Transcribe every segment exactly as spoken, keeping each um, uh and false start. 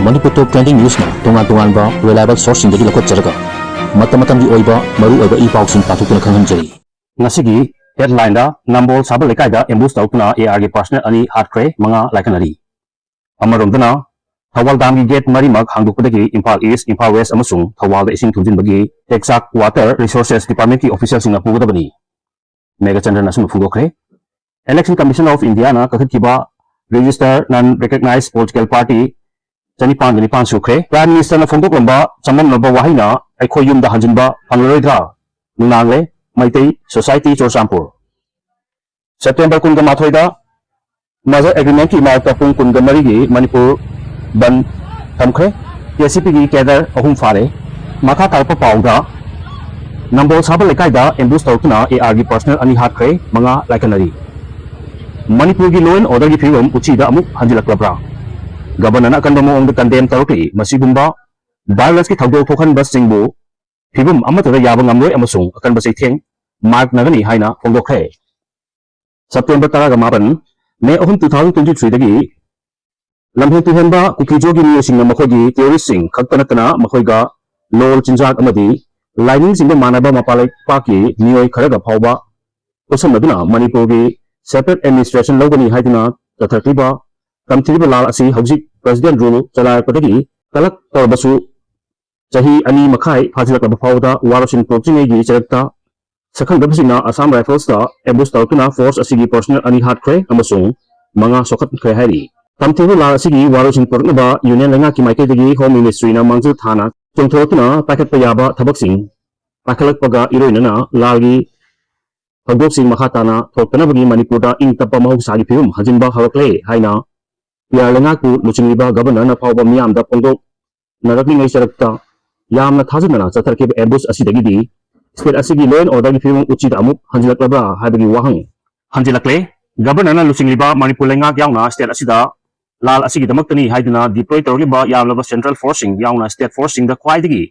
ꯃꯅꯤꯄꯨꯔ ꯇꯣꯞ trending ꯅ꯭ꯌꯨꯁꯅ ꯇꯣꯉꯥꯟ ꯇꯣꯉꯥꯟꯕ reliable ꯁꯣꯔꯁꯁꯤꯡꯗꯒꯤ ꯂꯧꯈꯠꯆꯔꯒ ꯃꯇꯝ ꯃꯇꯝꯒꯤ ꯑꯣꯏꯕ ꯃꯔꯨ ꯑꯣꯏꯕ ꯏ ꯄꯥꯎꯁꯤꯡ ꯄꯥꯊꯣꯛꯇꯨꯅ ꯈꯪꯍꯟꯖꯔꯤ꯫ ꯉꯁꯤꯒꯤ ꯍꯦꯗꯂꯥꯏꯟꯗ ꯅꯝꯕꯣꯜ ꯁꯥꯕꯜ ꯂꯩꯀꯥꯏꯗ ꯑꯦꯝꯕꯨꯁ ꯇꯧꯗꯨꯅ ꯑꯦ ꯑꯥꯔꯒꯤ ꯄꯥꯔꯁꯅꯦꯜ ꯑꯅꯤ ꯍꯥꯠꯈ꯭ꯔꯦ, ꯃꯉꯥ ꯂꯥꯏꯀꯠꯅꯔꯤ꯫ ꯑꯃꯔꯣꯝꯗꯅ, ꯊꯧꯕꯥꯜ ꯗꯥꯝꯒꯤ ꯒꯦꯠ ꯃꯔꯤꯃꯛ ꯍꯥꯡꯗꯣꯛꯄꯗꯒꯤ ꯏꯝꯐꯥꯜ ꯏꯁ, ꯏꯝꯐꯥꯜ ꯋꯦꯁ ꯑꯃꯁꯨꯡ ꯊꯧꯕꯥꯜꯗ ꯏꯁꯤꯡ ꯊꯨꯝꯖꯤꯟꯕꯒꯤ ꯇꯦꯛꯆꯥꯛ ꯋꯥꯇꯔ ꯔꯤꯁꯣꯔꯁꯦꯁ ꯗꯤꯄꯥꯔꯠꯃꯦꯟꯠꯀꯤ ꯑꯣꯐꯤꯁꯤꯌꯦꯜꯁꯤꯡꯅ ꯄꯨꯒꯗꯕꯅꯤ꯫ ꯃꯦꯘꯆꯟꯗ꯭ꯔꯅ ꯑꯁꯨꯝꯅ ꯐꯣꯡꯗꯣꯛꯈ꯭ꯔꯦ꯫ Election Commission of Indiaꯅ ꯀꯛꯊꯠꯈꯤꯕ register non recognized political party ꯆꯅꯤꯄꯥꯟꯒ ꯅꯤꯄꯥꯟ ꯁꯨꯈ꯭ꯔꯦ꯫ Prime Ministerꯅ ꯐꯣꯡꯗꯣꯛꯂꯝꯕ ꯆꯃꯝꯅꯕ ꯋꯥꯍꯩꯅ ꯑꯩꯈꯣꯏ ꯌꯨꯝꯗ ꯍꯟꯖꯤꯟꯕ ꯐꯪꯂꯔꯣꯏꯗ꯭ꯔꯥ? ꯅꯨꯡꯅꯥꯡꯂꯦ, ꯃꯩꯇꯩ Society ꯆꯨꯔꯆꯥꯟꯄꯨꯔ꯫ September ꯀꯨꯟꯒ ꯃꯥꯊꯣꯏꯗ merger agreementꯀꯤ ꯏꯃꯥꯔꯛꯇ ꯄꯨꯡ ꯀꯨꯟꯒ ꯃꯔꯤꯒꯤ ꯃꯅꯤꯄꯨꯔ ꯕꯟꯗ ꯊꯝꯈ꯭ꯔꯦ꯫ KCPꯒꯤ cadre ꯑꯍꯨꯝ ꯐꯥꯔꯦ꯫ ꯃꯈꯥ ꯇꯥꯔꯛꯄ ꯄꯥꯎꯗ, ꯅꯝꯕꯣꯜ ꯁꯥꯕꯜ ꯂꯩꯀꯥꯏꯗ ꯑꯦꯝꯕꯨꯁ ꯇꯧꯔꯛꯇꯨꯅ ꯑꯦ ꯑꯥꯔꯒꯤ ꯄꯥꯔꯁꯅꯦꯜ ꯑꯅꯤ ꯍꯥꯠꯈ꯭ꯔꯦ, ꯃꯉꯥ ꯂꯥꯏꯀꯠꯅꯔꯤ꯫ ꯃꯅꯤꯄꯨꯔꯒꯤ law and orderꯒꯤ ꯐꯤꯕꯝ ꯎꯆꯤꯗ ꯑꯃꯨꯛ ꯍꯟꯖꯤꯜꯂꯛꯂꯕ꯭ꯔꯥ? ꯒꯕꯔꯅꯔꯅ ꯑꯀꯟꯕ ꯃꯑꯣꯡꯗ condemn ꯇꯧꯔꯛꯂꯤ꯫ ꯃꯁꯤꯒꯨꯝꯕ violenceꯀꯤ ꯊꯧꯗꯣꯛ ꯊꯣꯛꯍꯟꯕꯁꯤꯡꯕꯨ ꯐꯤꯕꯝ ꯑꯃꯠꯇꯗ ꯌꯥꯕ ꯉꯝꯂꯣꯏ ꯑꯃꯁꯨꯡ ꯑꯀꯟꯕ ꯆꯩꯊꯦꯡ ꯃꯥꯌꯣꯛꯅꯒꯅꯤ ꯍꯥꯏꯅ ꯐꯣꯡꯗꯣꯛꯈ꯭ꯔꯦ꯫ September ꯇꯔꯥꯒ ꯃꯥꯄꯟ, May ꯑꯍꯨꯝ, two thousand twenty threeꯗꯒꯤ ꯂꯝꯍꯦꯟ ꯇꯨꯍꯦꯟꯕ ꯀꯨꯀꯤꯖꯣꯒꯤ ꯃꯤꯑꯣꯏꯁꯤꯡꯅ ꯃꯈꯣꯏꯒꯤ terroristꯁꯤꯡ ꯈꯛꯇ ꯅꯠꯇꯅ ꯃꯈꯣꯏꯒ ꯂꯣꯜ, ꯆꯤꯟꯖꯥꯛ ꯑꯃꯗꯤ ꯂꯥꯏꯅꯤꯡꯁꯤꯡꯒ ꯃꯥꯟꯅꯕ ꯃꯄꯥꯟ ꯂꯩꯕꯥꯛꯀꯤ ꯃꯤꯑꯣꯏ ꯈꯔꯒ ꯐꯥꯎꯕ ꯈꯨꯠꯁꯝꯅꯗꯨꯅ ꯃꯅꯤꯄꯨꯔꯒꯤ separate administration ꯂꯧꯒꯅꯤ ꯍꯥꯏꯗꯨꯅ ꯆꯠꯊꯔꯛꯂꯤꯕ ꯇꯝꯊꯤꯔꯤꯕ ꯂꯥꯜ ꯑꯁꯤ ꯍꯧꯖꯤꯛ President rule ꯆꯂꯥꯏꯔꯛꯄꯗꯒꯤ ꯀꯂꯛ ꯇꯧꯔꯕꯁꯨ ꯆꯍꯤ ꯑꯅꯤ ꯃꯈꯥꯏ ꯐꯥꯖꯤꯜꯂꯛꯂꯕ ꯐꯥꯎꯕꯗ ꯋꯥꯔꯣꯏꯁꯤꯟ ꯄꯨꯔꯛꯇ꯭ꯔꯤꯉꯩꯒꯤ ꯆꯔꯛꯇ ꯁꯛꯈꯪꯗꯕꯁꯤꯡꯅ Assam Riflesꯇ ambush ꯇꯧꯔꯛꯇꯨꯅ force ꯑꯁꯤꯒꯤ personnel ꯑꯅꯤ ꯍꯥꯠꯈ꯭ꯔꯦ ꯑꯃꯁꯨꯡ ꯃꯉꯥ ꯁꯣꯛꯍꯟꯈ꯭ꯔꯦ ꯍꯥꯏꯔꯤ꯫ ꯇꯝꯊꯤꯕ ꯂꯥꯜ ꯑꯁꯤꯒꯤ ꯋꯥꯔꯣꯏꯁꯤꯟ ꯄꯨꯔꯛꯅꯕ Union ꯂꯩꯉꯥꯛꯀꯤ ꯃꯥꯏꯀꯩꯗꯒꯤ Home Ministryꯅ ꯃꯥꯡꯖꯤꯜ ꯊꯥꯅ ꯆꯣꯡꯊꯣꯔꯛꯇꯨꯅ ꯄꯥꯏꯈꯠꯄ ꯌꯥꯕ ꯊꯕꯛꯁꯤꯡ ꯄꯥꯏꯈꯠꯂꯛꯄꯒ ꯏꯔꯣꯏꯅꯅ ꯂꯥꯜꯒꯤ ꯊꯧꯗꯣꯛꯁꯤꯡ ꯃꯈꯥ ꯇꯥꯅ ꯊꯣꯛꯇꯅꯕꯒꯤ ꯃꯅꯤꯄꯨꯔꯗ ꯏꯪ ꯇꯞꯄ ꯃꯍꯧꯁꯥꯒꯤ ꯐꯤꯕꯝ ꯍꯟꯖꯤꯟꯕ ꯍꯧꯔꯛꯂꯦ ꯍꯥꯏꯅ ꯄꯤꯌꯥꯔ ꯂꯩꯉꯥꯛꯄꯨ ꯂꯨꯆꯤꯡꯂꯤꯕ ꯒꯕꯔꯅꯔꯅ ꯐꯥꯎꯕ ꯃꯤꯌꯥꯝꯗ ꯐꯣꯡꯗꯣꯛꯅꯔꯛꯂꯤꯉꯩ ꯆꯔꯛꯇ ꯌꯥꯝꯅ ꯊꯥꯖꯗꯅ ꯆꯠꯊꯔꯛꯈꯤꯕ ambush ꯑꯁꯤꯗꯒꯤꯗꯤ state ꯑꯁꯤꯒꯤ law and orderꯒꯤ ꯐꯤꯕꯝ ꯎꯆꯤꯗ ꯑꯃꯨꯛ ꯍꯟꯖꯤꯜꯂꯛꯂꯕ꯭ꯔꯥ ꯍꯥꯏꯕꯒꯤ ꯋꯥꯍꯪ ꯍꯟꯖꯤꯜꯂꯛꯂꯦ꯫ ꯒꯕꯔꯅꯔꯅ ꯂꯨꯆꯤꯡꯂꯤꯕ ꯃꯅꯤꯄꯨꯔ ꯂꯩꯉꯥꯛ ꯌꯥꯎꯅ state ꯑꯁꯤꯗ ꯂꯥꯜ ꯑꯁꯤꯒꯤꯗꯃꯛꯇꯅꯤ ꯍꯥꯏꯗꯨꯅ deploy ꯇꯧꯔꯛꯂꯤꯕ ꯌꯥꯝꯂꯕ central forceꯁꯤꯡ ꯌꯥꯎꯅ state forceꯁꯤꯡꯗ ꯈ꯭ꯋꯥꯏꯗꯒꯤ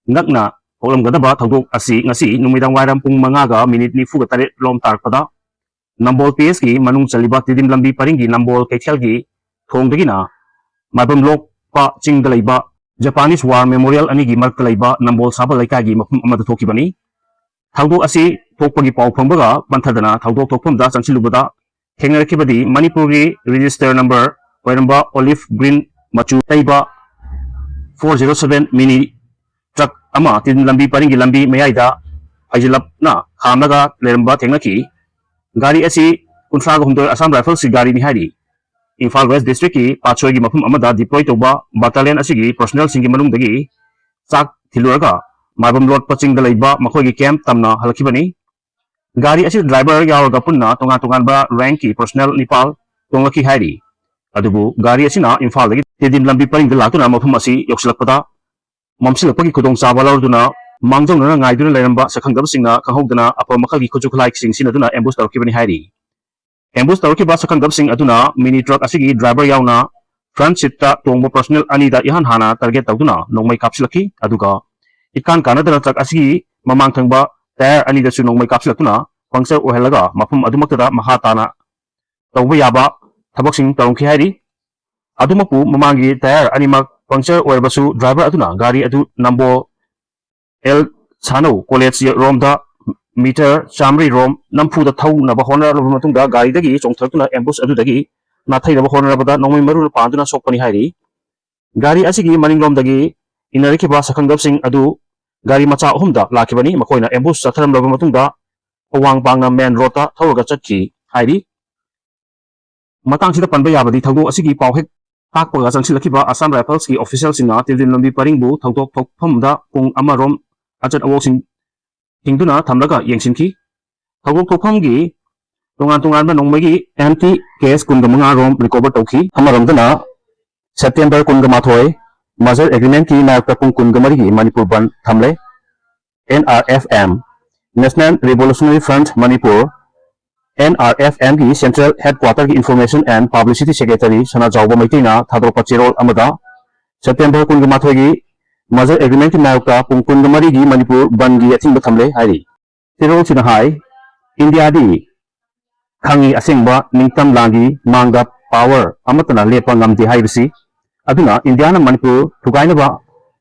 ꯉꯛꯅ ꯊꯣꯛꯂꯝꯒꯗꯕ ꯊꯧꯗꯣꯛ ꯑꯁꯤ ꯉꯁꯤ ꯅꯨꯃꯤꯗꯥꯡ ꯋꯥꯏꯔꯝ ꯄꯨꯡ ꯃꯉꯥꯒ ꯃꯤꯅꯤꯠ ꯅꯤꯐꯨꯒ ꯇꯔꯦꯠ ꯂꯣꯝ ꯇꯥꯔꯛꯄꯗ ꯅꯝꯕꯣꯜ PSꯀꯤ ꯃꯅꯨꯡ ꯆꯜꯂꯤꯕ ꯇꯤꯗꯤꯝ ꯂꯝꯕꯤ ꯄꯔꯤꯡꯒꯤ ꯅꯝꯕꯣꯜ ꯀꯩꯊꯦꯜꯒꯤ ꯊꯣꯡꯗꯒꯤꯅ ꯃꯥꯏꯕꯝ ꯂꯣꯛ ꯂꯥꯞꯄ ꯆꯤꯡꯗ ꯂꯩꯕ Japanese War Memorial ꯑꯅꯤꯒꯤ ꯃꯔꯛꯇ ꯂꯩꯕ ꯅꯝꯕꯣꯜ ꯁꯥꯕ ꯂꯩꯀꯥꯏꯒꯤ ꯃꯐꯝ ꯑꯃꯗ ꯊꯣꯛꯈꯤꯕꯅꯤ꯫ ꯊꯧꯗꯣꯛ ꯑꯁꯤ ꯊꯣꯛꯄꯒꯤ ꯄꯥꯎ ꯐꯪꯕꯒ ꯄꯟꯊꯗꯅ ꯊꯧꯗꯣꯛ ꯊꯣꯛꯐꯝꯗ ꯆꯪꯁꯤꯜꯂꯨꯕꯗ ꯊꯦꯡꯅꯔꯛꯈꯤꯕꯗꯤ ꯃꯅꯤꯄꯨꯔꯒꯤ register number ꯑꯣꯏꯔꯝꯕ olive green ꯃꯆꯨ ꯇꯩꯕ four zero seven mini truck ꯑꯃ ꯇꯤꯗꯤꯝ ꯂꯝꯕꯤ ꯄꯔꯤꯡꯒꯤ ꯂꯝꯕꯤ ꯃꯌꯥꯏꯗ ꯐꯩꯖꯤꯜꯂꯞꯅ ꯈꯥꯝꯂꯒ ꯂꯩꯔꯝꯕ ꯊꯦꯡꯅꯈꯤ꯫ ꯒꯥꯔꯤ ꯑꯁꯤ ꯀꯨꯟꯊ꯭ꯔꯥꯒ ꯍꯨꯝꯗꯣꯏ Assam Riflesꯀꯤ ꯒꯥꯔꯤꯅꯤ ꯍꯥꯏꯔꯤ꯫ ꯏꯝꯐꯥꯜ West Districtꯀꯤ ꯄꯥꯠꯁꯣꯏꯒꯤ ꯃꯐꯝ ꯑꯃꯗ deploy ꯇꯧꯕ battalion ꯑꯁꯤꯒꯤ personnelꯁꯤꯡꯒꯤ ꯃꯅꯨꯡꯗꯒꯤ ꯆꯥꯛ ꯊꯤꯜꯂꯨꯔꯒ ꯃꯥꯏꯕꯝ ꯂꯣꯠꯄ ꯆꯤꯡꯗ ꯂꯩꯕ ꯃꯈꯣꯏꯒꯤ camp ꯇꯝꯅ ꯍꯜꯂꯛꯈꯤꯕꯅꯤ꯫ ꯒꯥꯔꯤ ꯑꯁꯤꯗ driver ꯌꯥꯎꯔꯒ ꯄꯨꯟꯅ ꯇꯣꯉꯥꯟ ꯇꯣꯉꯥꯟꯕ rankꯀꯤ personnel ꯅꯤꯄꯥꯜ ꯇꯣꯡꯂꯛꯈꯤ ꯍꯥꯏꯔꯤ꯫ ꯑꯗꯨꯕꯨ ꯒꯥꯔꯤ ꯑꯁꯤꯅ ꯏꯝꯐꯥꯜꯗꯒꯤ ꯇꯤꯗꯤꯝ ꯂꯝꯕꯤ ꯄꯔꯤꯡꯗ ꯂꯥꯛꯇꯨꯅ ꯃꯐꯝ ꯑꯁꯤ ꯌꯧꯁꯤꯜꯂꯛꯄꯗ ꯃꯝꯁꯤꯜꯂꯛꯄꯒꯤ ꯈꯨꯗꯣꯡꯆꯥꯕ ꯂꯧꯔꯗꯨꯅ ꯃꯥꯡꯖꯧꯅꯅ ꯉꯥꯏꯗꯨꯅ ꯂꯩꯔꯝꯕ ꯁꯛꯈꯪꯗꯕꯁꯤꯡꯅ ꯈꯪꯍꯧꯗꯅ ꯑꯐꯕ ꯃꯈꯜꯒꯤ ꯈꯨꯠꯁꯨ ꯈꯨꯠꯂꯥꯏꯁꯤꯡ ꯁꯤꯖꯤꯟꯅꯗꯨꯅ ambush ꯇꯧꯔꯛꯈꯤꯕꯅꯤ ꯍꯥꯏꯔꯤ꯫ Ambush ꯇꯧꯔꯛꯈꯤꯕ ꯁꯛꯈꯪꯗꯕꯁꯤꯡ ꯑꯗꯨꯅ mini truck ꯑꯁꯤꯒꯤ driver ꯌꯥꯎꯅ front seatꯇ ꯇꯣꯡꯕ personnel ꯑꯅꯤꯗ ꯏꯍꯥꯟ ꯍꯥꯟꯅ target ꯇꯧꯗꯨꯅ ꯅꯣꯡꯃꯩ ꯀꯥꯞꯁꯤꯜꯂꯛꯈꯤ꯫ ꯑꯗꯨꯒ ꯏꯀꯥꯟ ꯀꯥꯟꯅꯗꯅ truck ꯑꯁꯤꯒꯤ ꯃꯃꯥꯡ ꯊꯪꯕ tyre ꯑꯅꯤꯗꯁꯨ ꯅꯣꯡꯃꯩ ꯀꯥꯞꯁꯤꯜꯂꯛꯇꯨꯅ puncture ꯑꯣꯏꯍꯜꯂꯒ ꯃꯐꯝ ꯑꯗꯨꯃꯛꯇꯗ ꯃꯈꯥ ꯇꯥꯅ ꯇꯧꯕ ꯌꯥꯕ ꯊꯕꯛꯁꯤꯡ ꯇꯧꯔꯝꯈꯤ ꯍꯥꯏꯔꯤ꯫ ꯑꯗꯨꯃꯛꯄꯨ ꯃꯃꯥꯡꯒꯤ tyre ꯑꯅꯤꯃꯛ puncture ꯑꯣꯏꯔꯕꯁꯨ driver ꯑꯗꯨꯅ ꯒꯥꯔꯤ ꯑꯗꯨ ꯅꯝꯕꯣꯜ ꯑꯦꯜ ꯁꯥꯅꯧ college ꯔꯣꯝꯗ meter ꯆꯥꯃꯔꯤ ꯔꯣꯝ ꯅꯝꯐꯨꯗ ꯊꯧꯅꯕ ꯍꯣꯠꯅꯔꯕ ꯃꯇꯨꯡꯗ ꯒꯥꯔꯤꯗꯒꯤ ꯆꯣꯡꯊꯔꯛꯇꯨꯅ ambush ꯑꯗꯨꯗꯒꯤ ꯅꯥꯊꯩꯅꯕ ꯍꯣꯠꯅꯔꯕꯗ ꯅꯣꯡꯃꯩ ꯃꯔꯨꯅ ꯄꯥꯟꯗꯨꯅ ꯁꯣꯛꯄꯅꯤ ꯍꯥꯏꯔꯤ꯫ ꯒꯥꯔꯤ ꯑꯁꯤꯒꯤ ꯃꯅꯤꯡꯂꯣꯝꯗꯒꯤ ꯏꯟꯅꯔꯛꯈꯤꯕ ꯁꯛꯈꯪꯗꯕꯁꯤꯡ ꯑꯗꯨ ꯒꯥꯔꯤ ꯃꯆꯥ ꯑꯍꯨꯝꯗ ꯂꯥꯛꯈꯤꯕꯅꯤ꯫ ꯃꯈꯣꯏꯅ ambush ꯆꯠꯊꯔꯝꯂꯕ ꯃꯇꯨꯡꯗ ꯑꯋꯥꯡ ꯄꯥꯡꯅ main roadꯇ ꯊꯧꯔꯒ ꯆꯠꯈꯤ ꯍꯥꯏꯔꯤ꯫ ꯃꯇꯥꯡꯁꯤꯗ ꯄꯟꯕ ꯌꯥꯕꯗꯤ ꯊꯧꯗꯣꯛ ꯑꯁꯤꯒꯤ ꯄꯥꯎ ꯍꯦꯛ ꯇꯥꯛꯄꯒ ꯆꯪꯁꯤꯜꯂꯛꯈꯤꯕ Assam Riflesꯀꯤ officialꯁꯤꯡꯅ ꯇꯤꯗꯤꯝ ꯂꯝꯕꯤ ꯄꯔꯤꯡꯕꯨ ꯊꯧꯗꯣꯛ ꯊꯣꯛꯐꯝꯗ ꯄꯨꯡ ꯑꯃꯔꯣꯝ ꯑꯆꯠ ꯑꯋꯣꯛꯁꯤꯡ ꯊꯤꯡꯗꯨꯅ ꯊꯝꯂꯒ ꯌꯦꯡꯁꯤꯟꯈꯤ꯫ ꯊꯧꯗꯣꯛ ꯊꯣꯛꯐꯝꯒꯤ ꯇꯣꯉꯥꯟ ꯇꯣꯉꯥꯟꯕ ꯅꯣꯡꯃꯩꯒꯤ empty case ꯀꯨꯟꯒ ꯃꯉꯥ ꯔꯣꯝ recover ꯇꯧꯈꯤ꯫ ꯑꯃꯔꯣꯝꯗꯅ September ꯀꯨꯟꯒ ꯃꯥꯊꯣꯏ merger agreementꯀꯤ ꯃꯥꯌꯣꯛꯇ ꯄꯨꯡ ꯀꯨꯟꯒ ꯃꯔꯤꯒꯤ ꯃꯅꯤꯄꯨꯔ ꯕꯟꯗ ꯊꯝꯂꯦ꯫ NRFM, National Revolutionary Front Manipur, NRFMꯒꯤ central headquarterꯒꯤ information and publicity secretary ꯁꯅꯥꯖꯥꯎꯕ ꯃꯩꯇꯩꯅ ꯊꯥꯗꯣꯔꯛꯄ ꯆꯦꯔꯣꯜ ꯑꯃꯗ September ꯀꯨꯟꯒ ꯃꯥꯊꯣꯏꯒꯤ merger agreementꯀꯤ ꯃꯥꯌꯣꯛꯇ ꯄꯨꯡ ꯀꯨꯟꯒ ꯃꯔꯤꯒꯤ ꯃꯅꯤꯄꯨꯔ ꯕꯟꯗꯒꯤ ꯑꯊꯤꯡꯕ ꯊꯝꯂꯦ ꯍꯥꯏꯔꯤ꯫ ꯆꯦꯔꯣꯜꯁꯤꯅ ꯍꯥꯏ, ꯏꯟꯗꯤꯌꯥꯗꯤ ꯈꯪꯉꯤ ꯑꯁꯦꯡꯕ ꯅꯤꯡꯇꯝ ꯂꯥꯟꯒꯤ ꯃꯥꯡꯗ power ꯑꯃꯠꯇꯅ ꯂꯦꯞꯄ ꯉꯝꯗꯦ ꯍꯥꯏꯕꯁꯤ꯫ ꯑꯗꯨꯅ ꯏꯟꯗꯤꯌꯥꯅ ꯃꯅꯤꯄꯨꯔ ꯊꯨꯒꯥꯏꯅꯕ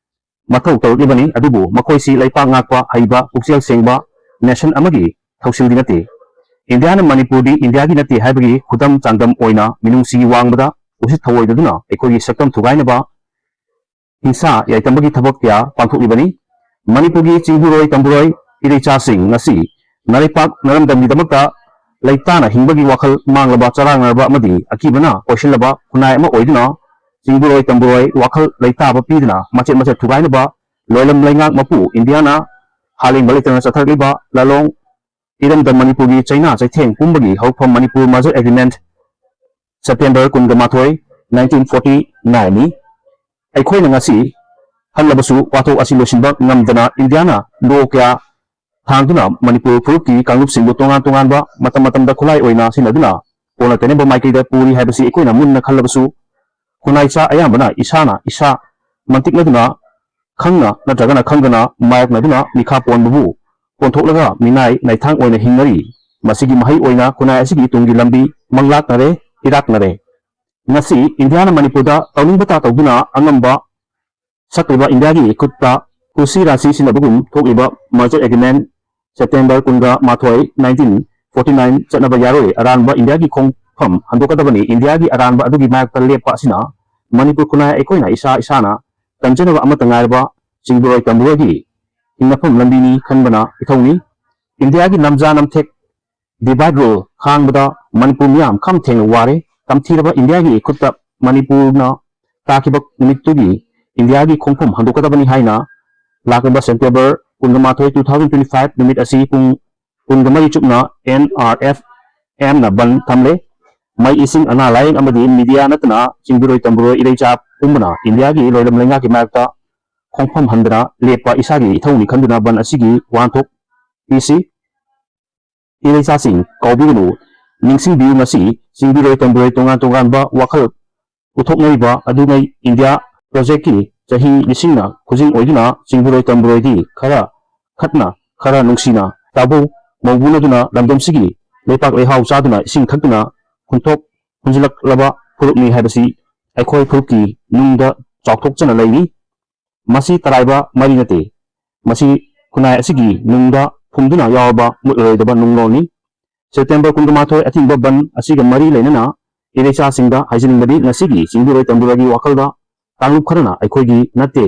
ꯃꯊꯧ ꯇꯧꯔꯛꯂꯤꯕꯅꯤ꯫ ꯑꯗꯨꯕꯨ ꯃꯈꯣꯏꯁꯤ ꯂꯩꯄꯥꯛ ꯉꯥꯛꯄ ꯍꯩꯕ ꯄꯨꯛꯆꯦꯜ ꯁꯦꯡꯕ ꯅꯦꯁꯟ ꯑꯃꯒꯤ ꯊꯧꯁꯤꯜꯗꯤ ꯅꯠꯇꯦ꯫ ꯏꯟꯗꯤꯌꯥꯅ ꯃꯅꯤꯄꯨꯔꯗꯤ ꯏꯟꯗꯤꯌꯥꯒꯤ ꯅꯠꯇꯦ ꯍꯥꯏꯕꯒꯤ ꯈꯨꯗꯝ ꯆꯥꯡꯗꯝ ꯑꯣꯏꯅ ꯃꯤꯅꯨꯡꯁꯤꯒꯤ ꯋꯥꯡꯃꯗ ꯎꯁꯤꯠ ꯊꯑꯣꯏꯗꯗꯨꯅ ꯑꯩꯈꯣꯏꯒꯤ ꯁꯛꯇꯝ ꯊꯨꯒꯥꯏꯅꯕ ꯍꯤꯡꯁꯥ ꯌꯥꯏꯇꯝꯕꯒꯤ ꯊꯕꯛ ꯀꯌꯥ ꯄꯥꯡꯊꯣꯛꯂꯤꯕꯅꯤ꯫ ꯃꯅꯤꯄꯨꯔꯒꯤ ꯆꯤꯡꯕꯨꯔꯣꯏ ꯇꯝꯕꯨꯔꯣꯏ ꯏꯔꯩꯆꯥꯁꯤꯡ ꯉꯁꯤ ꯅꯔꯩꯄꯥꯛ ꯅꯔꯝꯗꯝꯒꯤꯗꯃꯛꯇ ꯂꯩꯇꯥꯅ ꯍꯤꯡꯕꯒꯤ ꯋꯥꯈꯜ ꯃꯥꯡꯂꯕ, ꯆꯔꯥꯡꯅꯔꯕ ꯑꯃꯗꯤ ꯑꯀꯤꯕꯅ ꯀꯣꯏꯁꯤꯜꯂꯕ ꯈꯨꯟꯅꯥꯏ ꯑꯃ ꯑꯣꯏꯗꯨꯅ ꯆꯤꯡꯕꯨꯔꯣꯏ ꯇꯝꯕꯨꯔꯣꯏ ꯋꯥꯈꯜ ꯂꯩꯇꯥꯕ ꯄꯤꯗꯨꯅ ꯃꯆꯦꯠ ꯃꯆꯦꯠ ꯊꯨꯒꯥꯏꯅꯕ ꯂꯣꯏꯂꯝ ꯂꯩꯉꯥꯛ ꯃꯄꯨ ꯏꯟꯗꯤꯌꯥꯅ ꯍꯥ ꯂꯦꯡꯕ ꯂꯩꯇꯅ ꯆꯠꯊꯔꯛꯂꯤꯕ ꯂꯥꯂꯣꯡ ꯏꯔꯝꯗꯝ ꯃꯅꯤꯄꯨꯔꯒꯤ ꯆꯩꯅꯥ ꯆꯩꯊꯦꯡ ꯄꯨꯝꯕꯒꯤ ꯍꯧꯔꯛꯐꯝ ꯃꯅꯤꯄꯨꯔ ꯃꯔꯖꯔ ꯑꯦꯒ꯭ꯔꯤꯃꯦꯟꯠ, ꯁꯦꯞꯇꯦꯝꯕꯔ ꯀꯨꯟꯒ ꯃꯥꯊꯣꯏ, ꯅꯥꯏꯟꯇꯤꯟ ꯐꯣꯔꯇꯤ ꯅꯥꯏꯟꯅꯤ꯫ ꯑꯩꯈꯣꯏꯅ ꯉꯁꯤ ꯈꯜꯂꯕꯁꯨ ꯋꯥꯊꯣꯛ ꯑꯁꯤ ꯂꯣꯏꯁꯤꯟꯕ ꯉꯝꯗꯅ ꯏꯟꯗꯤꯌꯥꯅ ꯂꯣ ꯀꯌꯥ ꯊꯥꯡꯗꯨꯅ ꯃꯅꯤꯄꯨꯔ ꯐꯨꯔꯨꯞꯀꯤ ꯀꯥꯡꯂꯨꯞꯁꯤꯡꯕꯨ ꯇꯣꯉꯥꯟ ꯇꯣꯉꯥꯟꯕ ꯃꯇꯝ ꯃꯇꯝꯗ ꯈꯨꯠꯂꯥꯏ ꯑꯣꯏꯅ ꯁꯤꯖꯤꯟꯅꯗꯨꯅ ꯀꯣꯟꯅ ꯇꯩꯅꯕ ꯃꯥꯏꯀꯩꯗ ꯄꯨꯔꯤ ꯍꯥꯏꯕꯁꯤ ꯑꯩꯈꯣꯏꯅ ꯃꯨꯟꯅ ꯈꯜꯂꯕꯁꯨ ꯈꯨꯟꯅꯥꯏꯆꯥ ꯑꯌꯥꯝꯕꯅ ꯏꯁꯥꯅ ꯏꯁꯥ ꯃꯟꯇꯤꯛꯅꯗꯨꯅ ꯈꯪꯅ ꯅꯠꯇ꯭ꯔꯒꯅ ꯈꯪꯗꯅ ꯃꯥꯌꯣꯛꯅꯗꯨꯅ ꯃꯤꯈꯥ ꯄꯣꯟꯕꯕꯨ ꯄꯣꯟꯊꯣꯛꯂꯒ ꯃꯤꯅꯥꯏ ꯅꯥꯏꯊꯥꯡ ꯑꯣꯏꯅ ꯍꯤꯡꯅꯔꯤ꯫ ꯃꯁꯤꯒꯤ ꯃꯍꯩ ꯑꯣꯏꯅ ꯈꯨꯟꯅꯥꯏ ꯑꯁꯤꯒꯤ ꯇꯨꯡꯒꯤ ꯂꯝꯕꯤ ꯃꯪꯂꯥꯛꯅꯔꯦ, ꯏꯔꯥꯛꯅꯔꯦ꯫ ꯉꯁꯤ ꯏꯟꯗꯤꯌꯥꯅ ꯃꯅꯤꯄꯨꯔꯗ ꯇꯧꯅꯤꯡꯕꯇ ꯇꯧꯗꯨꯅ ꯑꯉꯝꯕ ꯁꯛꯂꯤꯕ ꯏꯟꯗꯤꯌꯥꯒꯤ ꯈꯨꯠꯇ ꯀꯨꯁꯤ ꯔꯥꯁꯤ ꯁꯤꯖꯤꯟꯅꯕꯒꯨꯝ ꯊꯣꯛꯂꯤꯕ ꯃꯔꯖꯔ ꯑꯦꯒ꯭ꯔꯤꯃꯦꯟꯠ ꯁꯦꯞꯇꯦꯝꯕꯔ ꯀꯨꯟꯒ ꯃꯥꯊꯣꯏ, ꯅꯥꯏꯟꯇꯤꯟ ꯐꯣꯔꯇꯤ ꯅꯥꯏꯟ ꯆꯠꯅꯕ ꯌꯥꯔꯣꯏ꯫ ꯑꯔꯥꯟꯕ ꯏꯟꯗꯤꯌꯥꯒꯤ ꯈꯣꯡꯐꯝ ꯍꯟꯗꯣꯛꯀꯗꯕꯅꯤ꯫ ꯏꯟꯗꯤꯌꯥꯒꯤ ꯑꯔꯥꯟꯕ ꯑꯗꯨꯒꯤ ꯃꯥꯌꯣꯛꯇ ꯂꯦꯞꯄ ꯑꯁꯤꯅ ꯃꯅꯤꯄꯨꯔ ꯈꯨꯟꯅꯥꯏ ꯑꯩꯈꯣꯏꯅ ꯏꯁꯥ ꯏꯁꯥꯅ ꯀꯟꯖꯅꯕ ꯑꯃꯠꯇ ꯉꯥꯏꯔꯕ ꯆꯤꯡꯕꯨꯔꯣꯏ ꯇꯝꯕꯨꯔꯣꯏꯒꯤ ꯍꯤꯡꯅꯐꯝ ꯂꯝꯕꯤꯅꯤ ꯈꯟꯕꯅ ꯏꯊꯧꯅꯤ꯫ ꯏꯟꯗꯤꯌꯥꯒꯤ ꯅꯝꯖꯥ ꯅꯝꯊꯦꯛ divide rule ꯈꯥꯡꯕꯗ ꯃꯅꯤꯄꯨꯔ ꯃꯤꯌꯥꯝ ꯈꯝ ꯊꯦꯡꯅ ꯋꯥꯔꯦ꯫ ꯇꯝꯊꯤꯔꯕ ꯏꯟꯗꯤꯌꯥꯒꯤ ꯈꯨꯠꯇ ꯃꯅꯤꯄꯨꯔꯅ ꯇꯥꯈꯤꯕ ꯅꯨꯃꯤꯠꯇꯨꯒꯤ ꯏꯟꯗꯤꯌꯥꯒꯤ ꯈꯣꯡꯐꯝ ꯍꯟꯗꯣꯛꯀꯗꯕꯅꯤ ꯍꯥꯏꯅ ꯂꯥꯛꯂꯤꯕ ꯁꯦꯞꯇꯦꯝꯕꯔ ꯀꯨꯟꯒ ꯃꯥꯊꯣꯏ, two thousand twenty five ꯅꯨꯃꯤꯠ ꯑꯁꯤ ꯄꯨꯡ ꯀꯨꯟꯒ ꯃꯔꯤ ꯆꯨꯞꯅ N R F M ꯅ ꯕꯟ ꯊꯝꯂꯦ꯫ ꯃꯩ, ꯏꯁꯤꯡ, ꯑꯅꯥ ꯂꯥꯌꯦꯡ ꯑꯃꯗꯤ ꯃꯤꯗꯤꯌꯥ ꯅꯠꯇꯅ ꯆꯤꯡꯕꯨꯔꯣꯏ ꯇꯝꯕꯨꯔꯣꯏ ꯏꯔꯩꯆꯥ ꯄꯨꯝꯕꯅ ꯏꯟꯗꯤꯌꯥꯒꯤ ꯂꯣꯏꯂꯝ ꯂꯩꯉꯥꯛꯀꯤ ꯃꯥꯌꯣꯛꯇ ꯈꯣꯡꯐꯝ ꯍꯟꯗꯅ ꯂꯦꯞꯄ ꯏꯁꯥꯒꯤ ꯏꯊꯧꯅꯤ ꯈꯟꯗꯨꯅ ꯕꯟ ꯑꯁꯤꯒꯤ ꯋꯥꯍꯟꯊꯣꯛ ꯄꯤꯁꯤ꯫ ꯏꯔꯩꯆꯥꯁꯤꯡ ꯀꯥꯎꯕꯤꯒꯅꯨ, ꯅꯤꯡꯁꯤꯡꯕꯤꯌꯨ, ꯉꯁꯤ ꯆꯤꯡꯕꯤꯔꯣꯏ ꯇꯝꯕꯤꯔꯣꯏ ꯇꯣꯉꯥꯟ ꯇꯣꯉꯥꯟꯕ ꯋꯥꯈꯜ ꯎꯠꯊꯣꯛꯅꯔꯤꯕ ꯑꯗꯨꯉꯩ ꯏꯟꯗꯤꯌꯥ ꯄ꯭ꯔꯣꯖꯦꯛꯀꯤ ꯆꯍꯤ ꯂꯤꯁꯤꯡꯅ ꯈꯨꯖꯤꯡ ꯑꯣꯏꯗꯨꯅ ꯆꯤꯡꯕꯤꯔꯣꯏ ꯇꯝꯕꯤꯔꯣꯏꯗꯤ ꯈꯔ ꯈꯠꯅ ꯈꯔ ꯅꯨꯡꯁꯤꯅ ꯇꯥꯕꯨ ꯃꯧꯕꯨꯅꯗꯨꯅ ꯂꯝꯗꯝꯁꯤꯒꯤ ꯂꯩꯄꯥꯛ ꯂꯩꯍꯥꯎ ꯆꯥꯗꯨꯅ ꯏꯁꯤꯡ ꯊꯛꯇꯨꯅ ꯍꯨꯟꯊꯣꯛ ꯍꯨꯟꯖꯤꯜꯂꯛꯂꯕ ꯐꯨꯔꯨꯞꯅꯤ ꯍꯥꯏꯕꯁꯤ ꯑꯩꯈꯣꯏ ꯐꯨꯔꯨꯞꯀꯤ ꯅꯨꯡꯗ ꯆꯥꯎꯊꯣꯛꯆꯅ ꯂꯩꯔꯤ꯫ ꯃꯁꯤ ꯇꯔꯥꯏꯕ ꯃꯔꯤ ꯅꯠꯇꯦ, ꯃꯁꯤ ꯈꯨꯟꯅꯥꯏ ꯑꯁꯤꯒꯤ ꯅꯨꯡꯗ ꯐꯨꯝꯗꯨꯅ ꯌꯥꯎꯔꯕ ꯃꯨꯠꯂꯔꯣꯏꯗꯕ ꯅꯨꯡꯂꯣꯟꯅꯤ꯫ ꯁꯦꯞꯇꯦꯝꯕꯔ ꯀꯨꯟꯃꯥꯊꯣꯏ ꯑꯊꯤꯡꯕ ꯕꯟ ꯑꯁꯤꯒ ꯃꯔꯤ ꯂꯩꯅꯅ ꯏꯔꯩꯆꯥꯁꯤꯡꯗ ꯍꯥꯏꯖꯅꯤꯡꯕꯗꯤ, ꯉꯁꯤꯒꯤ ꯆꯤꯡꯗꯨꯔꯣꯏ ꯇꯝꯗꯨꯔꯣꯏꯒꯤ ꯋꯥꯈꯜꯗ ꯀꯥꯡꯂꯨꯞ ꯈꯔꯅ ꯑꯩꯈꯣꯏꯒꯤ ꯅꯠꯇꯦ,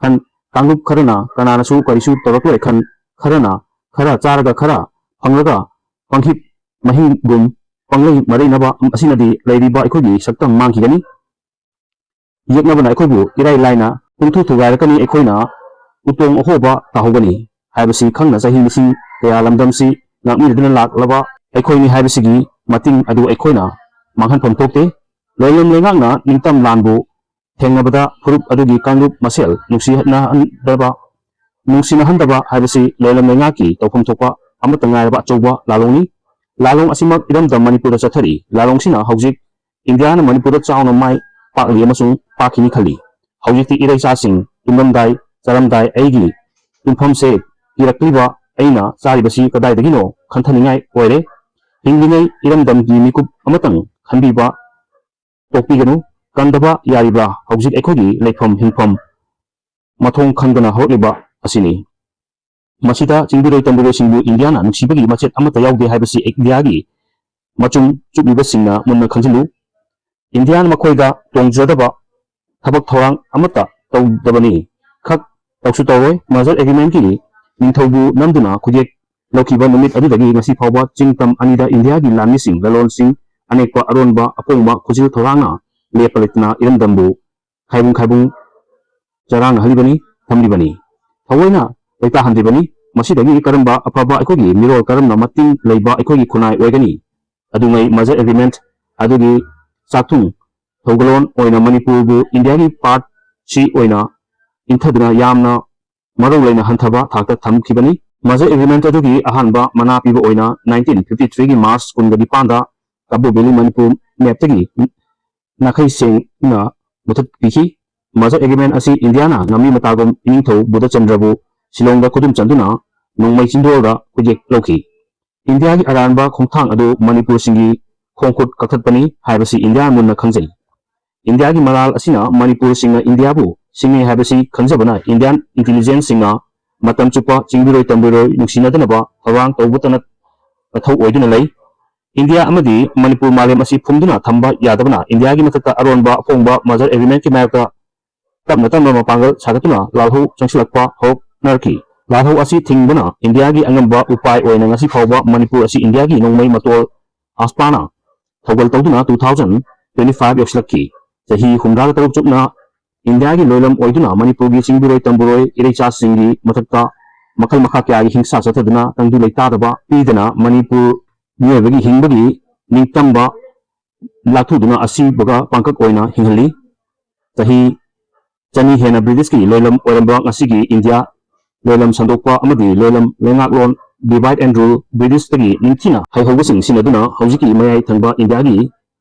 ꯈꯟ-, ꯀꯥꯡꯂꯨꯞ ꯈꯔꯅ ꯀꯅꯥꯅꯁꯨ ꯀꯔꯤꯁꯨ ꯇꯧꯔꯛꯂꯣꯏ ꯈꯟ, ꯈꯔꯅ ꯈꯔ ꯆꯥꯔꯒ ꯈꯔ ꯐꯪꯂꯒ ꯄꯪꯍꯤꯞ ꯃꯍꯤꯡꯒꯨꯝ ꯄꯪꯂꯩ ꯃꯔꯩꯅꯕ ꯑꯁꯤꯅꯗꯤ ꯂꯩꯔꯤꯕ ꯑꯩꯈꯣꯏꯒꯤ ꯁꯛꯇꯝ ꯃꯥꯡꯈꯤꯒꯅꯤ꯫ ꯌꯦꯛꯅꯕꯅ ꯑꯩꯈꯣꯏꯕꯨ ꯏꯔꯥꯏ ꯂꯥꯏꯅ ꯄꯨꯡꯊꯨ ꯊꯨꯒꯥꯏꯔꯛꯀꯅꯤ, ꯑꯩꯈꯣꯏꯅ ꯎꯇꯣꯡ ꯑꯍꯣꯕ ꯇꯥꯍꯧꯒꯅꯤ ꯍꯥꯏꯕꯁꯤ ꯈꯪꯅ ꯆꯍꯤ ꯂꯤꯁꯤꯡ ꯀꯌꯥ ꯂꯝꯗꯝꯁꯤ ꯉꯥꯛꯃꯤꯟꯅꯗꯨꯅ ꯂꯥꯛꯂꯕ ꯑꯩꯈꯣꯏꯅꯤ ꯍꯥꯏꯕꯁꯤꯒꯤ ꯃꯇꯤꯡ ꯑꯗꯨ ꯑꯩꯈꯣꯏꯅ ꯃꯥꯡꯍꯟꯐꯝ ꯊꯣꯛꯇꯦ꯫ ꯂꯣꯏꯂꯝ ꯂꯩꯉꯥꯛꯅ ꯅꯤꯡꯇꯝ ꯂꯥꯟꯕꯨ ꯊꯦꯡꯅꯕꯗ ꯐꯨꯔꯨꯞ ꯑꯗꯨꯒꯤ ꯀꯥꯡꯂꯨꯞ ꯃꯁꯦꯜ ꯅꯨꯡꯁꯤꯅꯍꯟꯗꯕ, ꯅꯨꯡꯁꯤꯅꯍꯟꯗꯕ ꯍꯥꯏꯕꯁꯤ ꯂꯣꯏꯂꯝ ꯂꯩꯉꯥꯛꯀꯤ ꯇꯧꯐꯝ ꯊꯣꯛꯄ ꯑꯃꯠꯇ ꯉꯥꯏꯔꯕ ꯑꯆꯧꯕ ꯂꯥꯂꯣꯡꯅꯤ꯫ ꯂꯥꯂꯣꯡ ꯑꯁꯤꯃꯛ ꯏꯔꯝꯗꯝ ꯃꯅꯤꯄꯨꯔꯗ ꯆꯠꯊꯔꯤ꯫ ꯂꯥꯂꯣꯡꯁꯤꯅ ꯍꯧꯖꯤꯛ ꯏꯟꯗꯤꯌꯥꯅ ꯃꯅꯤꯄꯨꯔꯗ ꯆꯥꯎꯅ ꯃꯥꯏ ꯄꯥꯛꯂꯤ ꯑꯃꯁꯨꯡ ꯄꯥꯛꯈꯤꯅꯤ ꯈꯜꯂꯤ꯫ ꯍꯧꯖꯤꯛꯇꯤ ꯏꯔꯩꯆꯥꯁꯤꯡ ꯇꯨꯝꯂꯝꯗꯥꯏ ꯆꯥꯔꯝꯗꯥꯏ ꯑꯩꯒꯤ ꯇꯨꯝꯐꯝꯁꯦ ꯄꯤꯔꯛꯂꯤꯕ ꯑꯩꯅ ꯆꯥꯔꯤꯕꯁꯤ ꯀꯗꯥꯏꯗꯒꯤꯅꯣ ꯈꯟꯊꯅꯤꯡꯉꯥꯏ ꯑꯣꯏꯔꯦ꯫ ꯍꯤꯡꯂꯤꯉꯩ ꯏꯔꯝꯗꯝꯒꯤ ꯃꯤꯀꯨꯞ ꯑꯃꯇꯪ ꯈꯟꯕꯤꯕ ꯇꯣꯛꯄꯤꯒꯅꯨ꯫ ꯀꯟꯗꯕ ꯌꯥꯔꯤꯕ꯭ꯔꯥ? ꯍꯧꯖꯤꯛ ꯑꯩꯈꯣꯏꯒꯤ ꯂꯩꯐꯝ ꯍꯤꯡꯐꯝ ꯃꯊꯣꯡ ꯈꯪꯗꯅ ꯍꯧꯔꯛꯂꯤꯕ ꯑꯁꯤꯅꯤ꯫ ꯃꯁꯤꯗ ꯆꯤꯡꯗꯨꯔꯣꯏ ꯇꯝꯗꯨꯔꯣꯏꯁꯤꯡꯕꯨ ꯏꯟꯗꯤꯌꯥꯅ ꯅꯨꯡꯁꯤꯕꯒꯤ ꯃꯆꯦꯠ ꯑꯃꯠꯇ ꯌꯥꯎꯗꯦ ꯍꯥꯏꯕꯁꯤ ꯏꯟꯗꯤꯌꯥꯒꯤ ꯃꯆꯨꯝ ꯆꯨꯞꯂꯤꯕꯁꯤꯡꯅ ꯃꯨꯟꯅ ꯈꯪꯖꯤꯜꯂꯨ꯫ ꯏꯟꯗꯤꯌꯥꯅ ꯃꯈꯣꯏꯗ ꯇꯣꯡꯖꯗꯕ ꯊꯕꯛ ꯊꯧꯔꯥꯡ ꯑꯃꯠꯇ ꯇꯧꯗꯕꯅꯤ꯫ ꯈꯛ ꯇꯧꯁꯨ ꯇꯧꯔꯣꯏ꯫ ꯃꯔꯖꯔ ꯑꯦꯒ꯭ꯔꯤꯃꯦꯟꯠꯀꯤ ꯅꯤꯡꯊꯧꯕꯨ ꯅꯝꯗꯨꯅ ꯈꯨꯠꯌꯦꯛ ꯂꯧꯈꯤꯕ ꯅꯨꯃꯤꯠ ꯑꯗꯨꯗꯒꯤ ꯉꯁꯤ ꯐꯥꯎꯕ ꯆꯤꯡ ꯇꯝ ꯑꯅꯤꯗ ꯏꯟꯗꯤꯌꯥꯒꯤ ꯂꯥꯟꯃꯤꯁꯤꯡ, ꯂꯂꯣꯟꯁꯤꯡ, ꯑꯅꯦꯛꯄ ꯑꯔꯣꯟꯕ ꯑꯄꯣꯡꯕ ꯈꯨꯖꯤꯜ ꯊꯧꯔꯥꯡꯅ ꯂꯦꯞꯄ ꯂꯩꯇꯅ ꯏꯔꯝꯗꯝꯕꯨ ꯈꯥꯏꯕꯨꯡ ꯈꯥꯏꯕꯨꯡ ꯆꯔꯥꯡꯅꯍꯜꯂꯤꯕꯅꯤ, ꯊꯝꯂꯤꯕꯅꯤ꯫ ꯊꯑꯣꯏꯅ ꯂꯩꯇꯥꯍꯟꯗ꯭ꯔꯤꯕꯅꯤ꯫ ꯃꯁꯤꯗꯒꯤ ꯀꯔꯝꯕ ꯑꯐꯕ ꯑꯩꯈꯣꯏꯒꯤ ꯃꯤꯔꯣꯜ, ꯀꯔꯝꯅ ꯃꯇꯤꯡ ꯂꯩꯕ ꯑꯩꯈꯣꯏꯒꯤ ꯈꯨꯟꯅꯥꯏ ꯑꯣꯏꯒꯅꯤ? ꯑꯗꯨꯉꯩ ꯃꯔꯖꯔ ꯑꯦꯒ꯭ꯔꯤꯃꯦꯟꯠ ꯑꯗꯨꯒꯤ ꯆꯥꯛꯊꯨꯡ ꯊꯧꯒꯜꯂꯣꯟ ꯑꯣꯏꯅ ꯃꯅꯤꯄꯨꯔꯕꯨ ꯏꯟꯗꯤꯌꯥꯒꯤ ꯄꯥꯔꯠ ꯁꯤ ꯑꯣꯏꯅ ꯏꯟꯊꯗꯨꯅ ꯌꯥꯝꯅ ꯃꯔꯧ ꯂꯩꯅ ꯍꯟꯊꯕ ꯊꯥꯛꯇ ꯊꯝꯈꯤꯕꯅꯤ꯫ ꯃꯔꯖꯔ ꯑꯦꯒ꯭ꯔꯤꯃꯦꯟꯠ ꯑꯗꯨꯒꯤ ꯑꯍꯥꯟꯕ ꯃꯅꯥ ꯄꯤꯕ ꯑꯣꯏꯅ ꯅꯥꯏꯟꯇꯤꯟ ꯐꯤꯐꯇꯤ ꯊ꯭ꯔꯤꯒꯤ ꯃꯥꯔꯆ ꯀꯨꯟꯒ ꯅꯤꯄꯥꯟꯗ ꯀꯥꯕꯣ ꯚꯦꯂꯤ ꯃꯅꯤꯄꯨꯔ ꯃꯦꯞꯇꯒꯤ ꯅꯥꯈꯩ ꯁꯦꯡꯅ ꯃꯨꯊꯠꯄꯤꯈꯤ꯫ ꯃꯔꯖꯔ ꯑꯦꯒ꯭ꯔꯤꯃꯦꯟꯠ ꯑꯁꯤ ꯏꯟꯗꯤꯌꯥꯅ ꯉꯝꯃꯤ ꯃꯇꯥꯒꯨꯝ ꯏꯅꯤꯡꯊꯧ ꯕꯨꯙꯆꯟꯗ꯭ꯔꯕꯨ ꯁꯤꯂꯣꯡꯗ ꯈꯨꯗꯨꯝ ꯆꯟꯗꯨꯅ ꯅꯣꯡꯃꯩ ꯆꯤꯟꯗꯣꯜꯗ ꯈꯨꯠꯌꯦꯛ ꯂꯧꯈꯤ꯫ ꯏꯟꯗꯤꯌꯥꯒꯤ ꯑꯔꯥꯟꯕ ꯈꯣꯡꯊꯥꯡ ꯑꯗꯨ ꯃꯅꯤꯄꯨꯔꯁꯤꯡꯒꯤ ꯈꯣꯡꯈꯨꯠ ꯀꯛꯊꯠꯄꯅꯤ ꯍꯥꯏꯕꯁꯤ ꯏꯟꯗꯤꯌꯥ ꯃꯨꯟꯅ ꯈꯪꯖꯩ꯫ ꯏꯟꯗꯤꯌꯥꯒꯤ ꯃꯔꯥꯜ ꯑꯁꯤꯅ ꯃꯅꯤꯄꯨꯔꯁꯤꯡꯅ ꯏꯟꯗꯤꯌꯥꯕꯨ ꯁꯤꯡꯅꯩ ꯍꯥꯏꯕꯁꯤ ꯈꯪꯖꯕꯅ ꯏꯟꯗꯤꯌꯥꯟ ꯏꯟꯇꯦꯂꯤꯖꯦꯟꯁꯁꯤꯡꯅ ꯃꯇꯝ ꯆꯨꯞꯄ ꯆꯤꯡꯕꯤꯔꯣꯏ ꯇꯝꯕꯤꯔꯣꯏ ꯅꯨꯡꯁꯤꯅꯗꯅꯕ ꯊꯧꯔꯥꯡ ꯇꯧꯕꯇ ꯅꯠ- ꯃꯊꯧ ꯑꯣꯏꯗꯨꯅ ꯂꯩ꯫ ꯏꯟꯗꯤꯌꯥ ꯑꯃꯗꯤ ꯃꯅꯤꯄꯨꯔ ꯃꯥꯂꯦꯝ ꯑꯁꯤ ꯐꯨꯝꯗꯨꯅ ꯊꯝꯕ ꯌꯥꯗꯕꯅ ꯏꯟꯗꯤꯌꯥꯒꯤ ꯃꯊꯛꯇ ꯑꯔꯣꯟꯕ ꯑꯐꯣꯡꯕ ꯃꯔꯖꯔ ꯑꯦꯒ꯭ꯔꯤꯃꯦꯟꯠꯀꯤ ꯃꯥꯌꯣꯛꯇ ꯇꯞꯅ ꯇꯞꯅ ꯃꯄꯥꯡꯒꯜ ꯁꯥꯒꯠꯇꯨꯅ ꯂꯥꯜꯍꯧ ꯆꯪꯁꯤꯜꯂꯛꯄ ꯍꯧꯔꯛꯅꯔꯛꯈꯤ꯫ ꯂꯥꯜꯍꯧ ꯑꯁꯤ ꯊꯤꯡꯕꯅ ꯏꯟꯗꯤꯌꯥꯒꯤ ꯑꯉꯝꯕ ꯎꯄꯥꯏ ꯑꯣꯏꯅ ꯉꯁꯤ ꯐꯥꯎꯕ ꯃꯅꯤꯄꯨꯔ ꯑꯁꯤ ꯏꯟꯗꯤꯌꯥꯒꯤ ꯅꯣꯡꯃꯩ ꯃꯇꯣꯜ ꯑꯁꯄꯥꯅ ꯊꯧꯒꯜ ꯇꯧꯗꯨꯅ two thousand twenty five ꯌꯧꯁꯤꯜꯂꯛꯈꯤ꯫ ꯆꯍꯤ ꯍꯨꯝꯗ꯭ꯔꯥꯒ ꯇꯔꯨꯛ ꯆꯨꯞꯅ ꯏꯟꯗꯤꯌꯥꯒꯤ ꯂꯣꯏꯂꯝ ꯑꯣꯏꯗꯨꯅ ꯃꯅꯤꯄꯨꯔꯒꯤ ꯆꯤꯡꯕꯤꯔꯣꯏ ꯇꯝꯕꯤꯔꯣꯏ ꯏꯔꯩꯆꯥꯁꯤꯡꯒꯤ ꯃꯊꯛꯇ ꯃꯈꯜ ꯃꯈꯥ ꯀꯌꯥꯒꯤ ꯍꯤꯡꯁꯥ ꯆꯠꯊꯗꯨꯅ ꯇꯪꯗꯨ ꯂꯩꯇꯥꯗꯕ ꯄꯤꯗꯅ ꯃꯅꯤꯄꯨꯔ ꯃꯤꯑꯣꯏꯕꯒꯤ ꯍꯤꯡꯕꯒꯤ ꯅꯤꯡꯇꯝꯕ ꯂꯥꯊꯨꯗꯨꯅ ꯑꯁꯤꯕꯒ ꯄꯥꯡꯀꯛ ꯑꯣꯏꯅ ꯍꯤꯡꯍꯜꯂꯤ꯫ ꯆꯍꯤ ꯆꯅꯤ ꯍꯦꯟꯅ ꯕ꯭ꯔꯤꯇꯤꯁꯀꯤ ꯂꯣꯏꯂꯝ ꯑꯣꯏꯔꯝꯕ ꯉꯁꯤꯒꯤ ꯏꯟꯗꯤꯌꯥ ꯂꯣꯏꯂꯝ ꯁꯟꯗꯣꯛꯄ ꯑꯃꯗꯤ ꯂꯣꯏꯂꯝ ꯂꯩꯉꯥꯛꯂꯣꯟ divide and rule ꯕ꯭ꯔꯤꯇꯤꯁꯇꯒꯤ ꯅꯤꯡꯊꯤꯅ ꯍꯩꯍꯧꯕꯁꯤꯡ ꯁꯤꯖꯤꯟꯅꯗꯨꯅ ꯍꯧꯖꯤꯛꯀꯤ ꯃꯌꯥꯏ ꯊꯪꯕ ꯏꯟꯗꯤꯌꯥꯒꯤ